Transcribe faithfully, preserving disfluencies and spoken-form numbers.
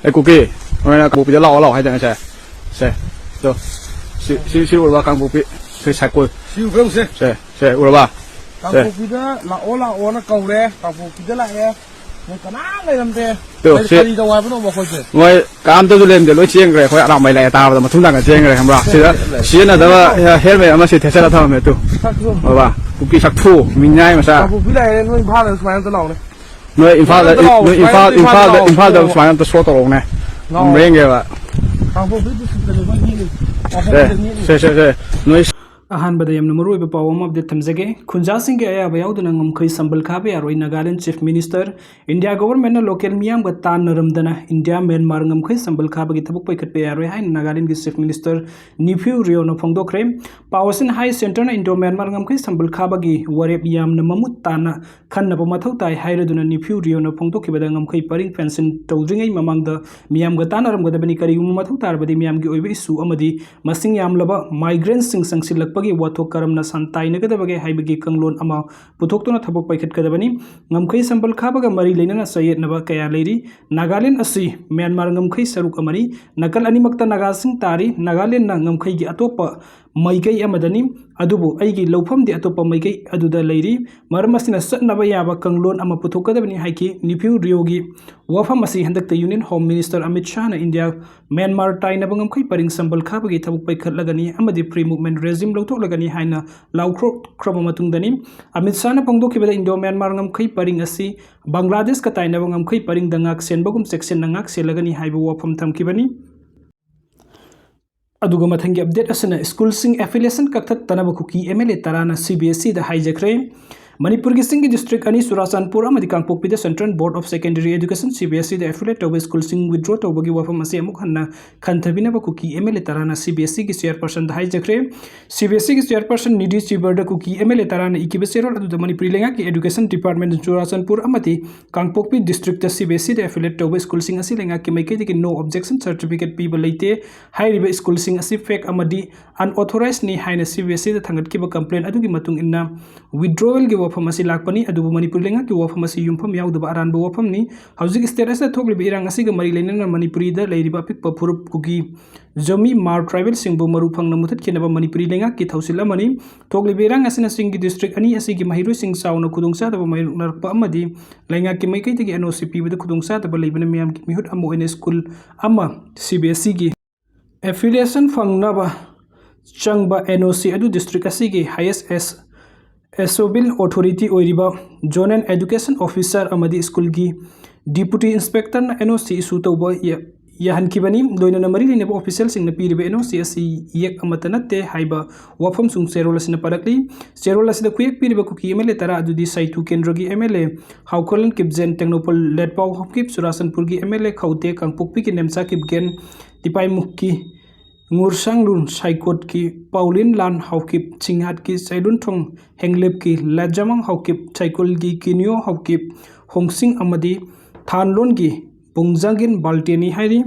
ꯑꯩ ꯀꯨꯀꯤ, ꯅꯣꯏꯅ ꯀꯥꯡꯄꯣꯛꯄꯤꯗ ꯂꯥꯛꯑꯣ ꯂꯥꯛꯑꯣ ꯍꯥꯏꯗꯅ ꯁꯦ꯫ ꯁꯦ, ꯇꯣ꯫ ꯁꯤ, ꯁꯤ, ꯁꯤ ꯎꯔꯕ ꯀꯥꯡꯄꯣꯛꯄꯤ? ꯁꯤ ꯁꯥꯏꯀꯨꯜ꯫ ꯁꯤ ꯎꯕ꯭ꯔꯥ ꯌꯦꯡꯉꯨꯁꯦ꯫ ꯁꯦ, ꯁꯦ, ꯎꯔꯕ? ꯁꯦ꯫ ꯀꯥꯡꯄꯣꯛꯄꯤꯗ ꯂꯥꯛꯑꯣ ꯂꯥꯛꯑꯣꯅ ꯀꯧꯔꯦ, ꯀꯥꯡꯄꯣꯛꯄꯤꯗ ꯂꯥꯛꯑꯦ꯫ ꯃꯣꯏ ꯀꯅꯥꯝ ꯂꯩꯔꯝꯗꯦ꯫ ꯇꯣ, ꯀꯔꯤ, ꯁꯤ ꯀꯔꯤ ꯇꯧ ꯍꯥꯏꯕꯅꯣꯕ ꯑꯩꯈꯣꯏꯁꯦ? ꯃꯣꯏ ꯀꯅꯥꯝꯇꯁꯨ ꯂꯩꯔꯝꯗꯦ, ꯂꯣꯏ ꯆꯦꯟꯈ꯭ꯔꯦ꯫ ꯑꯩꯈꯣꯏ ꯑꯔꯥꯝꯕꯩ ꯂꯥꯛꯑꯦ ꯇꯥꯕꯗ ꯃꯊꯨꯝ ꯇꯥꯡꯒ ꯆꯦꯟꯈ꯭ꯔꯦ, ꯈꯪꯕ꯭ꯔꯥ? ꯁꯤꯗ ꯁꯤꯖꯤꯟꯅꯗꯕ ꯍꯦꯜꯃꯦꯠ ꯑꯃ ꯁꯤ ꯊꯦꯠꯆꯜꯂ ꯊꯝꯃꯝꯃꯦ, ꯇꯨ꯫ ꯁꯛꯊꯨ꯫ ꯕꯕꯥ, ꯀꯨꯀꯤ ꯁꯛꯊꯨ, ꯃꯤꯉꯥꯏ ꯃꯆꯥ꯫ ꯀꯥꯡꯄꯣꯛꯄꯤ ꯂꯥꯛꯑꯦ, ꯅꯣꯏ ꯏꯝꯐꯥꯜꯗ ꯁꯨꯃꯥꯏꯅ ꯑꯝꯇ ꯂꯥꯛꯑꯣꯅꯦ꯫ ꯅꯣꯏ ꯏꯝꯐꯥꯜꯗ, ꯁꯨꯃꯥꯏꯅ ꯑꯝꯇ ꯂꯥꯛꯑꯣ, ꯅꯣꯏ ꯁꯨꯃꯥꯏꯅ ꯏꯝꯐꯥꯜ, ꯑꯝꯇ ꯏꯝꯐꯥꯜꯗ, ꯏꯝꯐꯥꯜꯗ ꯂꯥꯛꯑꯣ꯫ ꯁꯨꯃꯥꯏꯅ ꯑꯝꯇ ꯁꯣ ꯇꯧꯔꯛꯎꯅꯦ꯫ ꯂꯥꯛꯑꯣ꯫ ꯌꯥꯝ ꯂꯦꯡꯒꯦꯕ꯫ ꯀꯥꯡꯄꯣꯛꯄꯤ ꯗꯤꯁꯇ꯭ꯔꯤꯛꯇꯅꯦ ꯑꯩꯈꯣꯏ ꯌꯦꯡꯉꯤ꯫ ꯁꯦ, ꯁꯦ, ꯁꯦ, ꯁꯦ꯫ ꯅꯣꯏ ꯑꯍꯥꯟꯕꯗ ꯌꯥꯝꯅ ꯃꯔꯨꯑꯣꯏꯕ ꯄꯥꯎ ꯑꯃ ꯑꯞꯗꯦꯠ ꯊꯝꯖꯒꯦ꯫ ꯈꯨꯟꯖꯥꯁꯤꯡꯒꯤ ꯑꯌꯥꯕ ꯌꯥꯎꯗꯅ ꯉꯝꯈꯩ ꯁꯝꯕꯜ ꯈꯥꯕ ꯌꯥꯔꯣꯏ, ꯅꯥꯒꯥꯂꯦꯟ ꯆꯤꯐ ꯃꯤꯅꯤꯁꯇꯔ꯫ ꯏꯟꯗꯤꯌꯥ ꯒꯣꯚꯔꯟꯃꯦꯟꯠꯅ ꯂꯣꯀꯦꯜ ꯃꯤꯌꯥꯝꯒ ꯇꯥꯟꯅꯔꯝꯗꯅ ꯏꯟꯗꯤꯌꯥ ꯃ꯭ꯌꯥꯟꯃꯥꯔ ꯉꯝꯈꯩ ꯁꯝꯕꯜ ꯈꯥꯕꯒꯤ ꯊꯕꯛ ꯄꯥꯏꯈꯠꯄ ꯌꯥꯔꯣꯏ ꯍꯥꯏꯅ ꯅꯥꯒꯥꯂꯦꯟꯒꯤ ꯆꯤꯐ ꯃꯤꯅꯤꯁꯇꯔ ꯅꯤꯐ꯭ꯌꯨ ꯔꯤꯑꯣꯅ ꯐꯣꯡꯗꯣꯛꯈ꯭ꯔꯦ꯫ ꯄꯥꯎ ꯑꯁꯤꯅ ꯍꯥꯏ, ꯁꯦꯟꯇꯔꯅ ꯏꯟꯗꯣ ꯃ꯭ꯌꯥꯟꯃꯥꯔ ꯉꯝꯈꯩ ꯁꯝꯕꯜ ꯈꯥꯕꯒꯤ ꯋꯥꯔꯦꯞ ꯌꯥꯝꯅ ꯃꯃꯨꯠ ꯇꯥꯅ ꯈꯟꯅꯕ ꯃꯊꯧ ꯇꯥꯏ ꯍꯥꯏꯔꯗꯨꯅ ꯅꯤꯐ꯭ꯌꯨ ꯔꯤꯑꯣꯅ ꯐꯣꯡꯗꯣꯛꯈꯤꯕꯗ ꯉꯝꯈꯩ ꯄꯔꯤꯡ ꯐꯦꯟꯁꯤꯟ ꯇꯧꯗ꯭ꯔꯤꯉꯩ ꯃꯃꯥꯡꯗ ꯃꯤꯌꯥꯝꯒ ꯇꯥꯟꯅꯔꯝꯒꯗꯕꯅꯤ꯫ ꯀꯔꯤꯒꯨꯝꯕ ꯃꯊꯧ ꯇꯥꯔꯕꯗꯤ ꯃꯤꯌꯥꯝꯒꯤ ꯑꯣꯏꯕ ꯏꯁꯨ ꯑꯃꯗꯤ ꯃꯁꯤꯡ ꯌꯥꯝꯂꯕ ꯃꯥꯏꯒ꯭ꯔꯦꯟꯠꯁꯤꯡ ꯆꯪꯁꯤꯜꯂꯛꯄꯒꯤ ꯋꯥꯊꯣꯛ ꯀꯔꯝꯅ ꯁꯥꯟꯇꯥꯏꯅꯒꯗꯕꯒꯦ ꯍꯥꯏꯕꯒꯤ ꯀꯥꯡꯂꯣꯟ ꯑꯃ ꯄꯨꯊꯣꯛꯇꯨꯅ ꯊꯕꯛ ꯄꯥꯏꯈꯠꯀꯗꯕꯅꯤ꯫ ꯉꯝꯈꯩ ꯁꯝꯕꯜ ꯈꯥꯕꯒ ꯃꯔꯤ ꯂꯩꯅꯅ ꯆꯌꯦꯠꯅꯕ ꯀꯌꯥ ꯂꯩꯔꯤ꯫ ꯅꯥꯒꯥꯂꯦꯟ ꯑꯁꯤ ꯃ꯭ꯌꯥꯟꯃꯥꯔ ꯉꯝꯈꯩ ꯁꯔꯨꯛ ꯑꯃꯅꯤ꯫ ꯅꯥꯀꯜ ꯑꯅꯤꯃꯛꯇ ꯅꯥꯒꯥꯁꯤꯡ ꯇꯥꯔꯤ꯫ ꯅꯥꯒꯥꯂꯦꯟꯅ ꯉꯝꯈꯩꯒꯤ ꯑꯇꯣꯞꯄ ꯃꯥꯏꯀꯩ ꯑꯃꯗꯅꯤ, ꯑꯗꯨꯕꯨ ꯑꯩꯒꯤ ꯂꯧꯐꯝꯗꯤ ꯑꯇꯣꯞꯄ ꯃꯥꯏꯀꯩ ꯑꯗꯨꯗ ꯂꯩꯔꯤ꯫ ꯃꯔꯝ ꯑꯁꯤꯅ ꯆꯠꯅꯕ ꯌꯥꯕ ꯀꯥꯡꯂꯣꯟ ꯑꯃ ꯄꯨꯊꯣꯛꯀꯗꯕꯅꯤ ꯍꯥꯏꯈꯤ꯫ ꯅꯤꯐ꯭ꯌꯨ ꯔꯤꯑꯣꯒꯤ ꯋꯥꯐꯝ ꯑꯁꯤ ꯍꯟꯗꯛꯇ ꯌꯨꯅꯤꯌꯟ ꯍꯣꯝ ꯃꯤꯅꯤꯁꯇꯔ ꯑꯃꯤꯠ ꯁꯥꯍꯅ ꯏꯟꯗꯤꯌꯥ ꯃ꯭ꯌꯥꯟꯃꯥꯔ ꯇꯥꯏꯅꯕ ꯉꯝꯈꯩ ꯄꯔꯤꯡ ꯁꯝꯕꯜ ꯈꯥꯕꯒꯤ ꯊꯕꯛ ꯄꯥꯏꯈꯠꯂꯒꯅꯤ ꯑꯃꯗꯤ ꯐ꯭ꯔꯤ ꯃꯨꯚꯃꯦꯟꯠ ꯔꯦꯖꯤꯝ ꯂꯧꯊꯣꯛꯂꯒꯅꯤ ꯍꯥꯏꯅ ꯂꯥꯎꯊꯣꯛꯈ꯭ꯔꯕ ꯃꯇꯨꯡꯗꯅꯤ꯫ ꯑꯃꯤꯠ ꯁꯥꯍꯅ ꯐꯣꯡꯗꯣꯛꯈꯤꯕꯗ ꯏꯟꯗꯣ ꯃ꯭ꯌꯥꯟꯃꯥꯔ ꯉꯝꯈꯩ ꯄꯔꯤꯡ ꯑꯁꯤ ꯕꯪꯒ꯭ꯂꯥꯗꯦꯁꯀ ꯇꯥꯏꯅꯕ ꯉꯝꯈꯩ ꯄꯔꯤꯡꯗ ꯉꯥꯛ ꯁꯦꯟꯕꯒꯨꯝ ꯆꯦꯛꯁꯤꯟꯅ ꯉꯥꯛ ꯁꯦꯜꯂꯒꯅꯤ ꯍꯥꯏꯕ ꯋꯥꯐꯝ ꯊꯝꯈꯤꯕꯅꯤ꯫ ꯑꯗꯨꯒ ꯃꯊꯪꯒꯤ ꯑꯞꯗꯦꯠ ꯑꯁꯤꯅ ꯁ꯭ꯀꯨꯜꯁꯤꯡ ꯑꯦꯐꯤꯂꯤꯌꯦꯁꯟ ꯀꯛꯊꯠꯇꯅꯕ ꯀꯨꯀꯤ ꯑꯦꯝ ꯑꯦꯜ ꯑꯦ ꯇꯔꯥꯅ ꯁꯤ ꯕꯤ ꯑꯦꯁ ꯏꯗ ꯍꯥꯏꯖꯈ꯭ꯔꯦ꯫ ꯃꯅꯤꯄꯨꯔꯒꯤ ꯆꯤꯡꯒꯤ ꯗꯤꯁꯇ꯭ꯔꯤꯛ ꯑꯅꯤ, ꯆꯨꯔꯥꯆꯥꯟꯄꯨꯔ ꯑꯃꯗꯤ ꯀꯥꯡꯄꯣꯛꯄꯤꯗ central board of secondary education, C B S ꯏꯗ ꯑꯦꯐꯤꯂꯤꯌꯦꯠ ꯇꯧꯕ ꯁ꯭ꯀꯨꯜꯁꯤꯡ ꯋꯤꯗ꯭ꯔꯣ ꯇꯧꯕꯒꯤ ꯋꯥꯐꯝ ꯑꯁꯤ ꯑꯃꯨꯛ ꯍꯟꯅ ꯈꯟꯊꯕꯤꯅꯕ ꯀꯨꯀꯤ ꯑꯦꯝ ꯑꯦꯜ ꯑꯦ ꯇꯔꯥꯅ ꯁꯤ ꯕꯤ ꯑꯦꯁ ꯏꯒꯤ ꯆꯤꯌꯔꯄꯔꯁꯟꯗ ꯍꯥꯏꯖꯈ꯭ꯔꯦ꯫ ꯁꯤ ꯕꯤ ꯑꯦꯁ ꯏꯒꯤ ꯆꯤꯌꯔꯄꯔꯁꯟ ꯅꯤꯙꯤ ꯆꯤꯕꯔꯗ ꯀꯨꯀꯤ ꯑꯦꯝ ꯑꯦꯜ ꯑꯦ ꯇꯔꯥꯅ ꯏꯈꯤꯕ ꯆꯦꯔꯣꯜ ꯑꯗꯨꯗ ꯃꯅꯤꯄꯨꯔꯤ ꯂꯩꯉꯥꯛꯀꯤ ꯑꯦꯗꯨꯀꯦꯁꯟ ꯗꯤꯄꯥꯔꯠꯃꯦꯟꯠ ꯆꯨꯔꯥꯆꯥꯟꯄꯨꯔ ꯑꯃꯗꯤ ꯀꯥꯡꯄꯣꯛꯄꯤ ꯗꯤꯁꯇ꯭ꯔꯤꯛꯇ ꯁꯤ ꯕꯤ ꯑꯦꯁ ꯏꯗ ꯑꯦꯐꯤꯂꯤꯌꯦꯠ ꯇꯧꯕ ꯁ꯭ꯀꯨꯜꯁꯤꯡ ꯑꯁꯤ ꯂꯩꯉꯥꯛꯀꯤ ꯃꯥꯏꯀꯩꯗꯒꯤ ꯅꯣ ꯑꯣꯕꯖꯦꯛꯁꯟ ꯁꯥꯔꯇꯤꯐꯤꯀꯦꯠ ꯄꯤꯕ ꯂꯩꯇꯦ꯫ ꯍꯥꯏꯔꯤꯕ ꯁ꯭ꯀꯨꯜꯁꯤꯡ ꯑꯁꯤ ꯐꯦꯛ ꯑꯃꯗꯤ ꯑꯟꯑꯣꯊꯣꯔꯥꯏꯖꯅꯤ ꯍꯥꯏꯅ ꯁꯤ ꯕꯤ ꯑꯦꯁ ꯏꯗ ꯊꯥꯡꯒꯠꯈꯤꯕ ꯀꯝꯄ꯭ꯂꯦꯟ ꯑꯗꯨꯒꯤ ꯃꯇꯨꯡ ꯏꯟꯅ ꯋꯤꯗ꯭ꯔꯣꯋꯦꯜꯒꯤ ꯋꯥꯐꯝ ꯑꯁꯤ ꯂꯥꯛꯄꯅꯤ꯫ ꯑꯗꯨꯕꯨ ꯃꯅꯤꯄꯨꯔꯤ ꯂꯩꯉꯥꯛꯀꯤ ꯋꯥꯐꯝ ꯑꯁꯤ ꯌꯨꯝꯐꯝ ꯌꯥꯎꯗꯕ ꯑꯔꯥꯟꯕ ꯋꯥꯐꯝꯅꯤ꯫ ꯍꯧꯖꯤꯛ state ꯑꯁꯤꯗ ꯊꯣꯛꯂꯤꯕ ꯏꯔꯥꯡ ꯑꯁꯤꯒ ꯃꯔꯤ ꯂꯩꯅꯅ ꯃꯅꯤꯄꯨꯔꯤꯗ ꯂꯩꯔꯤꯕ ꯑꯄꯤꯛꯄ ꯐꯨꯔꯨꯞ ꯀꯨꯀꯤ, ꯖꯣꯃꯤ, ꯃꯥꯔ tribalꯁꯤꯡꯕꯨ ꯃꯔꯨ ꯐꯪꯅ ꯃꯨꯊꯠꯈꯤꯅꯕ ꯃꯅꯤꯄꯨꯔꯤ ꯂꯩꯉꯥꯛꯀꯤ ꯊꯧꯁꯤꯜ ꯑꯃꯅꯤ꯫ ꯊꯣꯛꯂꯤꯕ ꯏꯔꯥꯡ ꯑꯁꯤꯅ ꯆꯤꯡꯒꯤ district ꯑꯅꯤ ꯑꯁꯤꯒꯤ ꯃꯍꯩꯔꯣꯏꯁꯤꯡ ꯆꯥꯎꯅ ꯈꯨꯗꯣꯡꯆꯥꯗꯕ ꯃꯥꯌꯣꯛꯅꯔꯛꯄ ꯑꯃꯗꯤ ꯂꯩꯉꯥꯛꯀꯤ ꯃꯥꯏꯀꯩꯗꯒꯤ N O C ꯄꯤꯕꯗ ꯈꯨꯗꯣꯡꯆꯥꯗꯕ ꯂꯩꯕꯅ ꯃꯤꯌꯥꯝꯒꯤ ꯃꯤꯍꯨꯠ ꯑꯃ ꯑꯣꯏꯅ school ꯑꯃ C B S Eꯒꯤ affiliation ꯐꯪꯅꯕ ꯆꯪꯕ N O C ꯑꯗꯨ district ꯑꯁꯤꯒꯤ highest accountable authority ꯑꯣꯏꯔꯤꯕ Zonal Education Officer ꯑꯃꯗꯤ schoolꯒꯤ deputy inspectorꯅ N O C issue ꯇꯧꯕ ꯌꯥ-, ꯌꯥꯍꯟꯈꯤꯕꯅꯤ꯫ ꯂꯣꯏꯅꯅ ꯃꯔꯤ ꯂꯩꯅꯕ officialꯁꯤꯡꯅ ꯄꯤꯔꯤꯕ N O C ꯑꯁꯤ ꯏꯌꯦꯛ ꯑꯃꯠꯇ ꯅꯠꯇꯦ ꯍꯥꯏꯕ ꯋꯥꯐꯝꯁꯨ ꯆꯦꯔꯣꯜ ꯑꯁꯤꯅ ꯄꯜꯂꯛꯂꯤ꯫ ꯆꯦꯔꯣꯜ ꯑꯁꯤꯗ ꯈꯨꯌꯦꯛ ꯄꯤꯔꯤꯕ ꯀꯨꯀꯤ M L A ꯇꯔꯥ ꯑꯗꯨꯗꯤ ꯁꯥꯏꯊꯨ ꯀꯦꯟꯗ꯭ꯔꯒꯤ M L A ꯍꯥꯎꯀ꯭ꯔꯂꯟ ꯀꯤꯞꯖꯦꯟ, Tengnoupal ꯂꯦꯠꯄꯥꯎ Haokip, ꯆꯨꯔꯥꯆꯥꯟꯄꯨꯔꯒꯤ M L A ꯈꯧꯇꯦ, ꯀꯥꯡꯄꯣꯛꯄꯤꯒꯤ ꯅꯦꯝꯆꯥ ꯀꯤꯞꯒꯦꯟ, ꯇꯤꯄꯥꯏꯃꯨꯛꯀꯤ ꯉꯨꯔꯁꯥꯡꯂꯨꯟ, ꯁꯥꯏꯀꯣꯠꯀꯤ ꯄꯥꯎꯂꯤꯟ ꯂꯥꯟ ꯍꯥꯎꯀꯤꯞ, ꯆꯤꯡꯍꯥꯠꯀꯤ ꯆꯩꯂꯨꯟꯊꯣꯡ ꯍꯦꯡꯂꯦꯞꯀꯤ ꯂꯥꯖꯥꯃꯥꯡ ꯍꯥꯎꯀꯤꯞ, ꯁꯥꯏꯀꯣꯜꯒꯤ ꯀꯤꯅꯤꯌꯣ ꯍꯥꯎꯀꯤꯞ, ꯍꯣꯡꯁꯤꯡ ꯑꯃꯗꯤ ꯊꯥꯟꯂꯣꯟꯒꯤ ꯄꯨꯡꯖꯥꯡꯒꯤꯟ ꯕꯥꯜꯇꯦꯅꯤ ꯍꯥꯏꯔꯤ꯫